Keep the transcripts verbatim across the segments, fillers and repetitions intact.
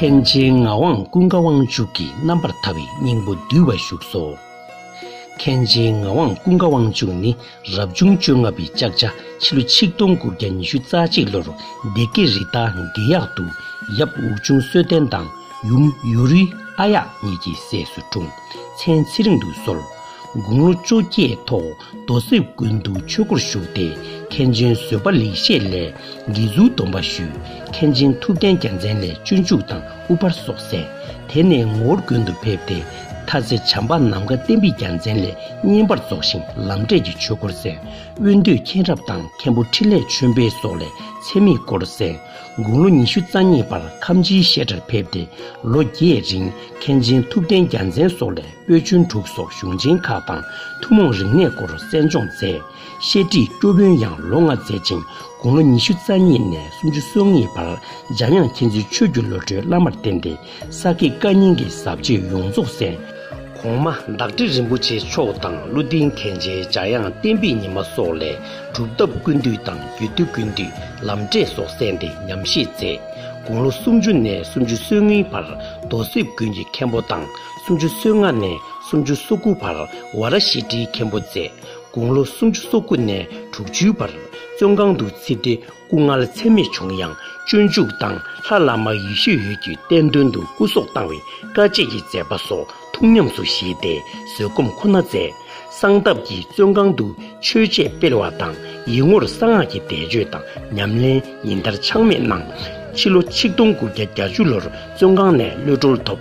མཁན་ཆེན་ངག་དབང་ཀུན་དགའ་དབང་ཕྱུག་གི་རྣམ་པར་ཐར་བའི་སྙིང་པོ་བསྡུས་པ་བཞུགས་སོ། མཁན་ཆེན་ངག་དབང་ཀུན་དགའ་དབང་ཕྱུག་ནི་རབ་བྱུང་བཅོ་ལྔ་པའི་ལྕགས་བྱ་ཕྱི་ལོ་ཆིག་སྟོང་དགུ་བརྒྱ་ཉི་ཤུ་རྩ་གཅིག་ལོར་སྡེ་དགེ་རི་ཐང་དགེ་གཡག་ཏུ་ཡབ་དབུགས་ཆུང་བསོད་བསྟན་དང་ཡུམ་ཡུ་རི་ཨ་ཡག་གཉིས་ཀྱི་སྲས་སུ་འཁྲུངས། མཚན་ཚེ་རིང་དུ་གསོལ། དགུང་ལོ་བཅོ་བརྒྱད་ཐོག་རྡོ་གསེབ་ཀུན་ཏུ་ཆོས་སྒོར་ཞུགས་ཏེ་མཁན་ཆེན་བཟོད་པ་ལེགས་བཤད་ལས་དགེ་ཚུལ་སྡོམ་པ་ཞུས། མཁན་ཆེན་ཐུབ་བསྟན་རྒྱལ་མཚན་ལས་སྤྱོད་འཇུག་དང་དབུ་ཕར་སོགས་གསན། དེ་ནས་ངོར་དགོན་དུ་ཕེབས་ཏེ་མཐར་རྩེ་བྱམས་པ་ནམ་མཁའ་བསྟན་པའི་རྒྱལ་མཚན་ལས་བསྙེན་པར་རྫོགས་ཤིང་ལམ་འབྲས་ཀྱི་ཆོས་སྒོར་གསན། དབོན་སྟོད་མཁྱེན་རབ་དང་མཁན་པོ་འཕྲིན་ལས་ཆོས་འཕེལ་སོགས་ལས་ཚད་མེད་སྐོར་གསན། དགུང་ལོ་ཉི་ཤུ་རྩ་གཉིས་པར་ཁམས་ཆེན་བཤད་གྲྭར་ཕེབས་ཏེ་ལོ་བརྒྱད་རིང་མཁན་ཆེན་ཐུབ་བསྟན་རྒྱལ་མཚན་སོགས་ལས་པོད་ཆེན་དྲུག་སོགས་གཞུང་ཆེན་ཁག་དང་ཐུན་མོང་རིག་གནས་སྐོར་གསན་སྦྱོང་མཛད། བཤད་ཁྲིད་སྐྱོར་དཔོན་ཡང་ལོ་ལྔ་མཛད་ཅིང་དགུང་ལོ་ཉི་ཤུ་རྩ་གཉིས་ནས་སུམ་ཅུ་སོ་གཉིས་བར་འཇམ་དབྱངས་མཁྱེན་བརྩེ་ཆོས་ཀྱི་བློ་གྲོས་བླ་མར་བསྟེན་ཏེ་ས་དགེ་བཀའ་རྙིང་གི་ཟབ་ཆོས་ཡོངས་རྫོགས་གསན། གོང་མ་བདག་ཁྲི་རིན་པོ་ཆེ་མཆོག་དང་བློ་ལྡན་མཁན་ཆེན་འཇམ་དབྱངས་བསྟན་པའི་ཉི་མ་སོགས་ལས་སྒྲུབ་ཐབས་ཀུན་བཏུས་དང་རྒྱུད་སྡེ་ཀུན་བཏུས་ལམ་འབྲས་སོགས་གསན་ཏེ་ཉམས་བཞེས་མཛད། དགུང་ལོ་སུམ་ཅུ་ནས་སུམ་ཅུ་སོ་གཉིས་བར་རྡོ་གསེབ་དགོན་གྱི་མཁན་པོ་དང་སུམ་ཅུ་སོ་ལྔ་ནས་སུམ་ཅུ་སོ་དགུ་བར་ཝཱ་ར་ཤི་ཏིའི་མཁན་པོ་མཛད། དགུང་ལོ་སུམ་ཅུ་སོ་དགུ་ནས་དྲུག་ཅུའི་བར་བཙོན་ཁང་དུ་ཚུད་དེ་སྐུ་ངལ་ཚད་མེད་བྱུང་ཡང་སྤྱོད་འཇུག་དང་ལྷ་བླ་མ་ཡེ་ཤེས་འོད་ཀྱི་བསྟན་དོན་དུ་སྐུ་སྲོག་བཏང་བའི་དཀའ་སྤྱད་ཀྱི་མཛད་པ་སོགས་ཐུགས་ཉམས་སུ་བཞེས་ཏེ་བཟོད་སྒོམ་ཁོ་ན་མཛད། གསང་སྟབས་ཀྱིས་བཙོན་ཁང་དུ་ཆོས་འཆད་སྤེལ་བ་དང་ཡིག་ངོར་གསང་སྔགས་ཀྱི་བཟླས་བརྗོད་དང་ཉམས་ལེན་ཉིན་ལྟར་ཆག་མེད་གནང་། ཕྱི་ལོ་ཆིག་སྟོང་དགུ་བརྒྱ་བརྒྱད་ཅུ་ལོར་བཙོན་ཁང་ནས་གློད་གྲོལ་ཐོབ།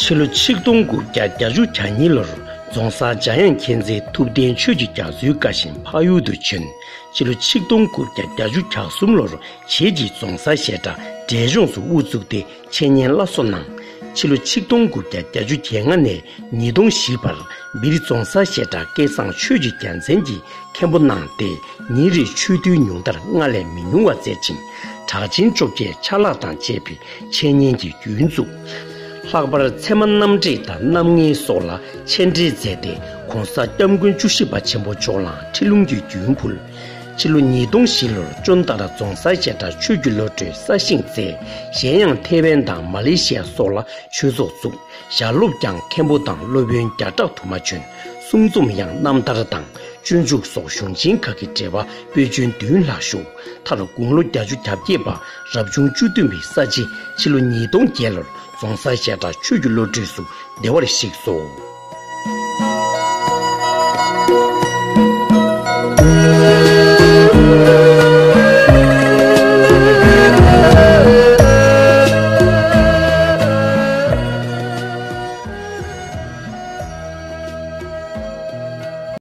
ཕྱི་ལོ་ཆིག་སྟོང་དགུ་བརྒྱ་བརྒྱད་ཅུ་གྱ་གཉིས་ལོར་རྫོང་སར་འཇམ་དབྱངས་མཁྱེན་བརྩེ་ཐུབ་བསྟན་ཆོས་ཀྱི་རྒྱ་མཚོའི་བཀའ་བཞིན་འཕགས་ཡུལ་དུ་བྱོན། ཕྱི་ལོ་ཆིག་སྟོང་དགུ་བརྒྱ་བརྒྱད་ཅུ་གྱ་གསུམ་ལོར་བྱེས་ཀྱིས་རྫོང་སར་བཤད་གྲྭ་འབྲས་ལྗོངས་སུ་དབུ་བཙུགས་ཏེ་འཆད་ཉན་སླར་གསོ་གནང་། ཕྱི་ལོ་ཆིག་སྟོང་དགུ་བརྒྱ་བརྒྱད་ཅུ་གྱ་ལྔ་ནས་ཉིས་སྟོང་བཞི་བར་སྦིར་རྫོང་སར་བཤད་གྲྭ་སྐལ་བཟང་ཆོས་ཀྱི་རྒྱལ་མཚན་གྱིས་མཁན་པོ་གནང་སྟེ་ཉིན་རེའི་ཆོས་འདུན་ཉུང་མཐར་ལྔ་ལས་མི་ཉུང་བ་མཛད་ཅིང་གྲགས་ཆེན་བཅོ་བརྒྱད་ཆ་ལག་དང་བཅས་པའི་འཆད་ཉན་གྱི་རྒྱུན་བཙུགས། ལྷག་པར་ཚད་མ་རྣམ་འགྲེལ་དང་རྣམ་ངེས་སོགས་ལ་འཆད་འགྲེལ་མཛད་དེ་གོང་ས་སྐྱབས་མགོན་བཅུ་བཞི་པ་ཆེན་པོ་མཆོག་ལའང་ཁྲིད་ལུང་གི་རྒྱུན་ཕུལ། ཕྱི་ལོ་ཉིས་སྟོང་བཞི་ལོར་ཅོན་ཏ་ར་རྫོང་སར་བཤད་གྲྭ་ཆོས་ཀྱི་བློ་གྲོས་གསར་བཞེངས་མཛད། གཞན་ཡང་ཐེ་ཝན་དང་མ་ལེ་ཤི་ཡ་སོགས་ལ་ཆོས་ཚོགས་བཙུགས། ཞལ་སློབ་ཀྱང་མཁན་པོ་དང་སློབ་དཔོན་བརྒྱ་ཕྲག་དུ་མ་བྱོན། གསུང་རྩོམ་ཡང་རྣམ་ཐར་དང་སྤྱོད་འཇུག་སོགས་གཞུང་ཆེན་ཁག་གི་འགྲེལ་པ་པོད་ཆེན་བདུན་ལྷག་བཞུགས། མཐར་དགུང་ལོ་བརྒྱད་ཅུ་གྱ་བརྒྱད་པ་རབ་བྱུང་བཅུ་བདུན་པའི་ས་བྱི་ཕྱི་ལོ་ཉིས་སྟོང་བརྒྱད་ལོར་རྫོང་སར་བཤད་གྲྭ་ཆོས་ཀྱི་བློ་གྲོས་སུ་བདེ་བར་གཤེགས་སོ།